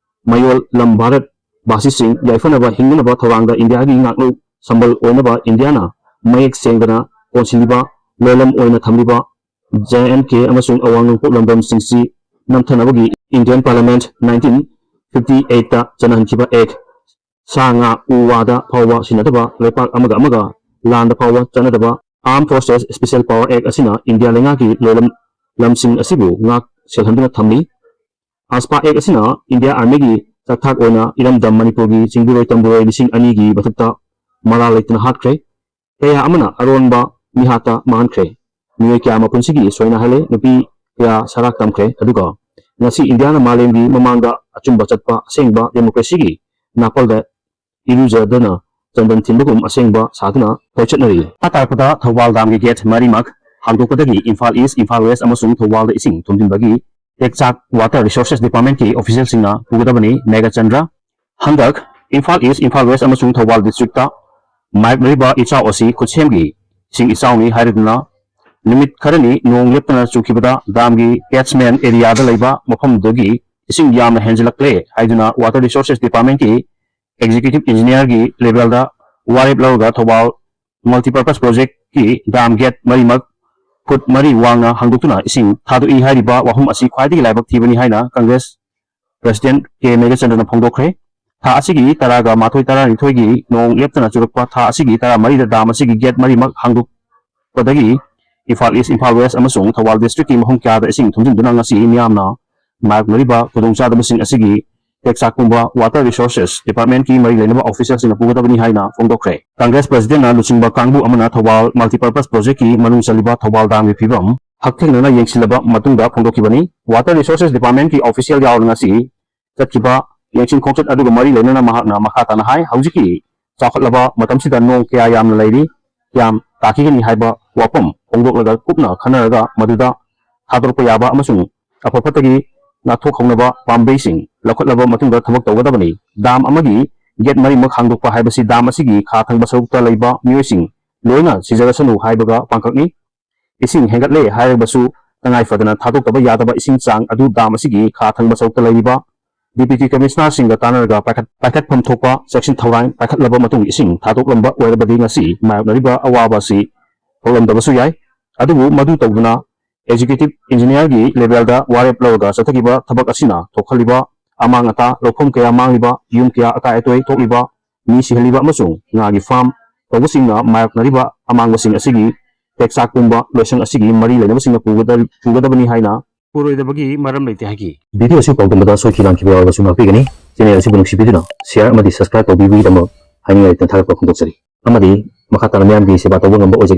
ꯃꯌꯣꯜ ꯂꯝ ꯚꯥꯔꯠ ꯚꯥꯁꯤꯁꯤꯡ ꯌꯥꯏꯐꯅꯕ ꯍꯤꯡꯅꯅꯕ ꯊꯧꯔꯥꯡꯗ ꯏꯟꯗꯤꯌꯥꯒꯤ ꯉꯥꯛꯂꯧ ꯁꯝꯕꯜ ꯑꯣꯏꯅꯕ ꯏꯟꯗꯤꯌꯥꯅ ꯃꯌꯦꯛ ꯁꯦꯡꯗꯅ ꯀꯣꯟꯁꯤꯜꯂꯤꯕ ꯂꯣꯏꯂꯝ ꯑꯣꯏꯅ ꯊꯝꯂꯤꯕ J and K ꯑꯃꯁꯨꯡ ꯑꯋꯥꯡ ꯅꯣꯡꯄꯣꯛ ꯂꯝꯗꯝꯁꯤꯡꯁꯤ ꯅꯝꯊꯅꯕꯒꯤ Indian Parliament nineteen fifty eight ꯆꯠꯅꯍꯟꯈꯤꯕ act, ꯁꯥ ꯉꯥ ꯎ ꯋꯥꯗ ꯐꯥꯎꯕ ꯁꯤꯟꯅꯗꯕ, ꯂꯩꯄꯥꯛ ꯑꯃꯒ ꯑꯃꯒ ꯂꯥꯟꯗ ꯐꯥꯎꯕ ꯆꯠꯅꯗꯕ Armed Forces Special Power Act ꯑꯁꯤꯅ ꯏꯟꯗꯤꯌꯥ ꯂꯩꯉꯥꯛꯀꯤ ꯂꯣꯏꯂꯝ ꯂꯝꯁꯤꯡ ꯑꯁꯤꯕꯨ ꯉꯥꯛ ꯁꯦꯜꯍꯟꯗꯨꯅ ꯊꯝꯂꯤ꯫ ꯑꯁꯄꯥ act ꯑꯁꯤꯅ ꯏꯟꯗꯤꯌꯥ ꯑꯥꯔꯃꯤꯒꯤ ꯆꯥꯛꯊꯥꯛ ꯑꯣꯏꯅ ꯏꯔꯝꯗꯝ ꯃꯅꯤꯄꯨꯔꯒꯤ ꯆꯤꯡꯕꯤꯔꯣꯏ ꯇꯝꯕꯤꯔꯣꯏ ꯂꯤꯁꯤꯡ ꯑꯅꯤꯒꯤ ꯃꯊꯛꯇ ꯃꯔꯥꯜ ꯂꯩꯇꯅ ꯍꯥꯠꯈ꯭ꯔꯦ꯫ ꯀꯌꯥ ꯑꯃꯅ ꯑꯔꯣꯟꯕ ꯃꯤꯍꯥꯠꯇ ꯃꯥꯡꯍꯟꯈ꯭ꯔꯦ꯫ ꯃꯤꯑꯣꯏ ꯀꯌꯥ ꯃꯄꯨꯟꯁꯤꯒꯤ ꯁꯣꯏꯅꯍꯜꯂꯦ꯫ ꯅꯨꯄꯤ ꯀꯌꯥ ꯁꯔꯥꯛ ꯇꯝꯈ꯭ꯔꯦ꯫ ꯑꯗꯨꯒ ꯉꯁꯤ ꯏꯟꯗꯤꯌꯥꯅ ꯃꯥꯂꯦꯝꯒꯤ ꯃꯃꯥꯡꯗ ꯑꯆꯨꯝꯕ ꯆꯠꯄ, ꯑꯁꯦꯡꯕ ꯗꯦꯃꯣꯀ꯭ꯔꯦꯁꯤꯒꯤ ꯅꯥꯄꯜꯗ ꯏꯔꯨꯖꯗꯅ ꯆꯟꯗꯟ ꯊꯤꯟꯕꯒꯨꯝ ꯑꯁꯦꯡꯕ ꯁꯥꯗꯨꯅ ꯊꯧ ꯆꯠꯅꯔꯤ꯫ ꯃꯈꯥ ꯇꯥꯔꯛꯄꯗ ꯊꯧꯕꯥꯜ ꯗꯥꯝꯒꯤ ꯒꯦꯠ ꯃꯔꯤꯃꯛ ꯍꯥꯡꯗꯣꯛꯄꯗꯒꯤ ꯏꯝꯐꯥꯜ ꯏꯁ, ꯏꯝꯐꯥꯜ ꯋꯦꯁ ꯑꯃꯁꯨꯡ ꯊꯧꯕꯥꯜꯗ ꯏꯁꯤꯡ ꯊꯨꯝꯖꯤꯟꯕꯒꯤ ꯇꯦꯛꯆꯥꯛ Water Resources Departmentꯀꯤ officialꯁꯤꯡꯅ ꯄꯨꯒꯗꯕꯅꯤ꯫ ꯃꯦꯘꯆꯟꯗ꯭ꯔ꯫ ꯍꯟꯗꯛ ꯏꯝꯐꯥꯜ ꯏꯁ, ꯏꯝꯐꯥꯜ ꯋꯦꯁ ꯑꯃꯁꯨꯡ ꯊꯧꯕꯥꯜ districtꯇ ꯃꯥꯌꯣꯛꯅꯔꯤꯕ ꯏꯆꯥꯎ ꯑꯁꯤ ꯈꯨꯠꯁꯦꯝꯒꯤ ꯏꯁꯤꯡ ꯏꯆꯥꯎꯅꯤ ꯍꯥꯏꯔꯗꯨꯅ ꯅꯨꯃꯤꯠ ꯈꯔꯅꯤ ꯅꯣꯡ ꯂꯦꯞꯇꯅ ꯆꯨꯈꯤꯕꯗ ꯗꯥꯝꯒꯤ catchment areaꯗ ꯂꯩꯕ ꯃꯐꯝꯗꯨꯒꯤ ꯏꯁꯤꯡ ꯌꯥꯝꯅ ꯍꯦꯟꯖꯤꯜꯂꯛꯂꯦ ꯍꯥꯏꯗꯨꯅ Water Resources Departmentꯀꯤ executive engineerꯒꯤ levelꯗ ꯋꯥꯔꯦꯞ ꯂꯧꯔꯒ ꯊꯧꯕꯥꯜ multipurpose projectꯀꯤ dam gate ꯃꯔꯤꯃꯛ ꯐꯨꯠ ꯃꯔꯤ ꯋꯥꯡꯅ ꯍꯥꯡꯗꯣꯛꯇꯨꯅ ꯏꯁꯤꯡ ꯊꯥꯗꯣꯛꯏ ꯍꯥꯏꯔꯤꯕ ꯋꯥꯐꯝ ꯑꯁꯤ ꯈ꯭ꯋꯥꯏꯗꯒꯤ ꯂꯥꯏꯕꯛ ꯊꯤꯕꯅꯤ ꯍꯥꯏꯅ Congress President ꯀꯦ ꯃꯦꯘꯆꯟꯗ꯭ꯔꯅ ꯐꯣꯡꯗꯣꯛꯈ꯭ꯔꯦ꯫ ꯊꯥ ꯑꯁꯤꯒꯤ ꯇꯔꯥꯒ ꯃꯥꯊꯣꯏ ꯇꯔꯥꯅꯤꯊꯣꯏꯒꯤ ꯅꯣꯡ ꯂꯦꯞꯇꯅ ꯆꯨꯔꯛꯄ ꯊꯥ ꯑꯁꯤꯒꯤ ꯇꯔꯥꯃꯔꯤꯗ ꯗꯥꯝ ꯑꯁꯤꯒꯤ ꯒꯦꯠ ꯃꯔꯤꯃꯛ ꯍꯥꯡꯗꯣꯛꯄꯗꯒꯤ ꯏꯝꯐꯥꯜ ꯏꯁ, ꯏꯝꯐꯥꯜ ꯋꯦꯁ ꯑꯃꯁꯨꯡ ꯊꯧꯕꯥꯜ ꯗꯤꯁꯇ꯭ꯔꯤꯛꯀꯤ ꯃꯐꯝ ꯀꯌꯥꯗ ꯏꯁꯤꯡ ꯊꯨꯝꯖꯤꯟꯗꯨꯅ ꯉꯁꯤ ꯃꯤꯌꯥꯝꯅ ꯃꯥꯌꯣꯛꯅꯔꯤꯕ ꯈꯨꯗꯣꯡꯆꯥꯗꯕꯁꯤꯡ ꯑꯁꯤꯒꯤ ꯇꯦꯛꯆꯥꯛ ꯄꯨꯝꯕ Water Resources Departmentꯀꯤ ꯃꯔꯤ ꯂꯩꯅꯕ officialꯁꯤꯡꯅ ꯄꯨꯒꯗꯕꯅꯤ ꯍꯥꯏꯅ ꯐꯣꯡꯗꯣꯛꯈ꯭ꯔꯦ꯫ ꯀꯪꯒ꯭ꯔꯦꯁ presidentꯅ ꯂꯨꯆꯤꯡꯕ ꯀꯥꯡꯕꯨ ꯑꯃꯅ ꯊꯧꯕꯥꯜ Multipurpose Projectꯀꯤ ꯃꯅꯨꯡ ꯆꯜꯂꯤꯕ ꯊꯧꯕꯥꯜ ꯗꯥꯝꯒꯤ ꯐꯤꯕꯝ ꯍꯛꯊꯦꯡꯅꯅ ꯌꯦꯡꯁꯤꯜꯂꯕ ꯃꯇꯨꯡꯗ ꯐꯣꯡꯗꯣꯛꯈꯤꯕꯅꯤ꯫ Water Resources Departmentꯀꯤ official ꯌꯥꯎꯅ ꯉꯁꯤ ꯆꯠꯈꯤꯕ ꯌꯦꯡꯁꯤꯟ ꯈꯣꯡꯆꯠ ꯑꯗꯨꯒ ꯃꯔꯤ ꯂꯩꯅꯅ ꯃꯍꯥꯛꯅ ꯃꯈꯥ ꯇꯥꯅ ꯍꯥꯏ, ꯍꯧꯖꯤꯛꯀꯤ ꯆꯥꯎꯈꯠꯂꯕ ꯃꯇꯝꯁꯤꯗ ꯅꯣꯡ ꯀꯌꯥ ꯌꯥꯝꯅ ꯂꯩꯔꯤ, ꯀꯌꯥꯝ ꯇꯥꯈꯤꯒꯅꯤ ꯍꯥꯏꯕ ꯋꯥꯐꯝ ꯐꯣꯡꯗꯣꯛꯂꯒ ꯀꯨꯞꯅ ꯈꯟꯅꯔꯒ ꯃꯗꯨꯗ ꯊꯥꯗꯣꯔꯛꯄ ꯌꯥꯕ ꯑꯃꯁꯨꯡ ꯑꯐ ꯐꯠꯇꯒꯤ ꯉꯥꯛꯊꯣꯛꯍꯧꯅꯕ ꯄꯥꯝꯕꯩꯁꯤꯡ ꯂꯧꯈꯠꯂꯕ ꯃꯇꯨꯡꯗ ꯊꯕꯛ ꯇꯧꯒꯗꯕꯅꯤ꯫ ꯗꯥꯝ ꯑꯃꯒꯤ ꯒꯦꯠ ꯃꯔꯤꯃꯛ ꯍꯥꯡꯗꯣꯛꯄ ꯍꯥꯏꯕꯁꯤ ꯗꯥꯝ ꯑꯁꯤꯒꯤ ꯈꯥ ꯊꯪꯕ ꯁꯔꯨꯛꯇ ꯂꯩꯕ ꯃꯤꯑꯣꯏꯁꯤꯡ ꯂꯣꯏꯅ ꯁꯤꯖꯔꯁꯅꯨ ꯍꯥꯏꯕꯒ ꯄꯥꯡꯈꯛꯅꯤ꯫ ꯏꯁꯤꯡ ꯍꯦꯟꯒꯠꯂꯦ ꯍꯥꯏꯔꯕꯁꯨ ꯇꯉꯥꯏ ꯐꯗꯅ ꯊꯥꯗꯣꯛꯇꯕ ꯌꯥꯗꯕ ꯏꯁꯤꯡ ꯆꯥꯡ ꯑꯗꯨ ꯗꯥꯝ ꯑꯁꯤꯒꯤ ꯈꯥ ꯊꯪꯕ ꯁꯔꯨꯛꯇ ꯂꯩꯔꯤꯕ Deputy Commissionerꯁꯤꯡꯒ ꯇꯥꯟꯅꯔꯒ ꯄꯥꯏꯈꯠ-, ꯄꯥꯏꯈꯠꯐꯝ ꯊꯣꯛꯄ ꯆꯦꯛꯁꯤꯟ ꯊꯧꯔꯥꯡ ꯄꯥꯏꯈꯠꯂꯕ ꯃꯇꯨꯡ ꯏꯁꯤꯡ ꯊꯥꯗꯣꯛꯂꯝꯕ ꯑꯣꯏꯔꯕꯗꯤ ꯉꯁꯤ ꯃꯥꯌꯣꯛꯅꯔꯤꯕ ꯑꯋꯥꯕ ꯑꯁꯤ ꯊꯣꯛꯂꯝꯗꯕꯁꯨ ꯌꯥꯏ꯫ ꯑꯗꯨꯕꯨ ꯃꯗꯨ ꯇꯧꯗꯨꯅ Executive Engineerꯒꯤ levelꯗ ꯋꯥꯔꯦꯞ ꯂꯧꯔꯒ ꯆꯠꯊꯈꯤꯕ ꯊꯕꯛ ꯑꯁꯤꯅ ꯊꯣꯛꯍꯜꯂꯤꯕ ꯑꯃꯥꯡ ꯑꯇꯥ, ꯂꯧꯐꯝ ꯀꯌꯥ ꯃꯥꯡꯂꯤꯕ, ꯌꯨꯝ ꯀꯌꯥ ꯑꯀꯥꯏ ꯑꯇꯣꯏ ꯊꯣꯛꯂꯤꯕ, ꯃꯤ ꯁꯤꯍꯜꯂꯤꯕ ꯑꯃꯁꯨꯡ ꯉꯥꯒꯤ farm ꯇꯧꯕꯁꯤꯡꯅ ꯃꯥꯌꯣꯛꯅꯔꯤꯕ ꯑꯃꯥꯡꯕꯁꯤꯡ ꯑꯁꯤꯒꯤ ꯇꯦꯛꯆꯥꯛ ꯄꯨꯝꯕ ꯂꯣꯏꯁꯪ ꯑꯁꯤꯒꯤ ꯃꯔꯤ ꯂꯩꯅꯕꯁꯤꯡꯅ ꯄꯨꯒꯗ-, ꯄꯨꯒꯗꯕꯅꯤ ꯍꯥꯏꯅ ꯄꯨꯔꯣꯏꯗꯕꯒꯤ ꯃꯔꯝ ꯂꯩꯇꯦ ꯍꯥꯏꯈꯤ꯫ Video ꯑꯁꯤ ꯄꯥꯎꯗꯝꯕꯗ ꯁꯣꯏꯈꯤ ꯂꯥꯟꯈꯤꯕ ꯌꯥꯎꯔꯕꯁꯨ ꯉꯥꯛꯄꯤꯒꯅꯤ꯫ Channel ꯑꯁꯤꯕꯨ ꯅꯨꯡꯁꯤꯕꯤꯗꯨꯅ share ꯑꯃꯗꯤ subscribe ꯇꯧꯕꯤꯕꯒꯤꯗꯃꯛ ꯍꯥꯏꯅꯤꯡꯉꯥꯏ ꯂꯩꯇꯅ ꯊꯥꯒꯠꯄ ꯐꯣꯡꯗꯣꯛꯆꯔꯤ꯫ ꯑꯃꯗꯤ ꯃꯈꯥ ꯇꯥꯅ ꯃꯤꯌꯥꯝꯒꯤ ꯁꯦꯕꯥ ꯇꯧꯕ ꯉꯝꯕ ꯑꯣꯏꯖꯒꯦ꯫